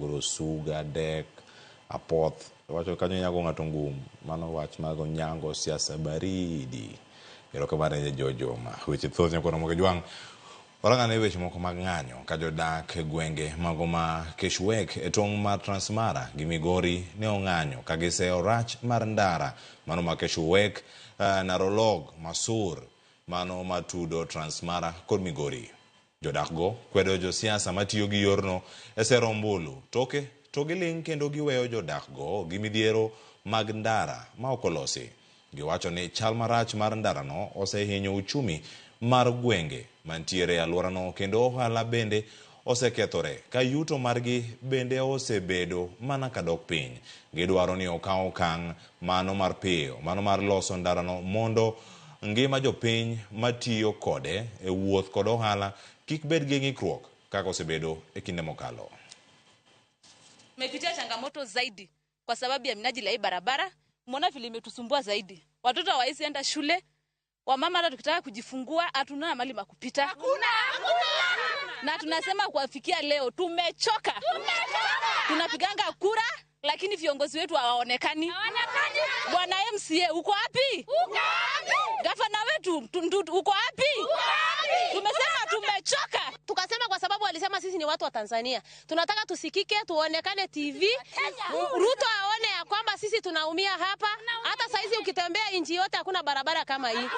opogore, osuga, dek, apoth. Wacho kanyo nyago ng'ato ngum. Mano wach mag onyango siasa baridi. Erokamano ne Jojoma. Weche thoth nyakwa Ramogi Jwang'. Warang'ane weche moko mag ng'anyo ka jodak e gwenge mago ma Keshwek e tong' mar Transmara gi Migori ne ong'anyo ka giseyo rach mar ndara mano ma Keshwek, Narolog, Masur mano matudo Transmara kod Migori. Jodak go kwedo josiasa matiyo gi yorno e sero ombulu toke to giling' kendo giweyo jodak go gi midhiero mag ndara ma ok olosi. Giwacho ni chal marach mar ndarano osehinyo uchumi mar gwenge mantiere e alworano kendo ohala bende osekethore ka yuto margi bende osebedo mana kadok piny. Gidwaro ni okaw okang' mano mar piyo mano mar loso ndarano mondo ngima jopiny matiyo kode e wuoth kod ohala kik bed gi ng'ikruok kaka osebedo e kinde mokalo. Tumepitia changamoto zaidi kwa sababu ya minajili ya hii barabara. Umeona vile imetusumbua zaidi, watoto hawawezi enda shule, wamama hata tukitaka kujifungua hatuna mahali pa kupita. Hakuna, hakuna. Na tunasema kuwafikia leo tumechoka, tumechoka. Tunapiganga kura lakini viongozi wetu hawaonekani. Bwana MCA uko wapi? Gavana wetu uko wapi? Tumesema tumechoka. Tukasema kwa sababu walisema sisi ni watu wa Tanzania, tunataka tusikike, tuonekane TV, Ruto aone ya kwamba sisi tunaumia hapa. Hata saizi ukitembea nchi yote hakuna barabara kama hii.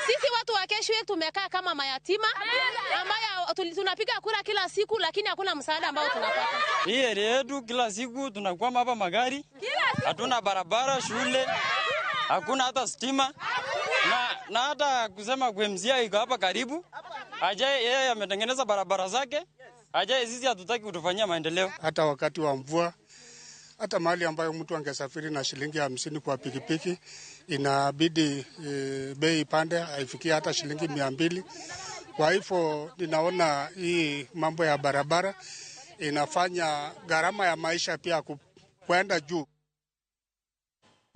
Sisi watu wa Keshwe tumekaa kama mayatima ambayo tunapiga kura kila siku, lakini hakuna msaada ambao tunapata. Hii area yetu kila siku tunakwama hapa magari, hatuna barabara, shule hakuna hata stima, na hata kusema kwa MCA iko hapa karibu, ajaye yeye ametengeneza barabara zake, ajaye sisi hatutaki kutufanyia maendeleo. Hata wakati wa mvua, hata mahali ambayo mtu angesafiri na shilingi 50 kwa pikipiki inabidi bei ipande haifikie hata shilingi 200. Kwa hivyo ninaona hii mambo ya barabara inafanya gharama ya maisha pia kwenda juu.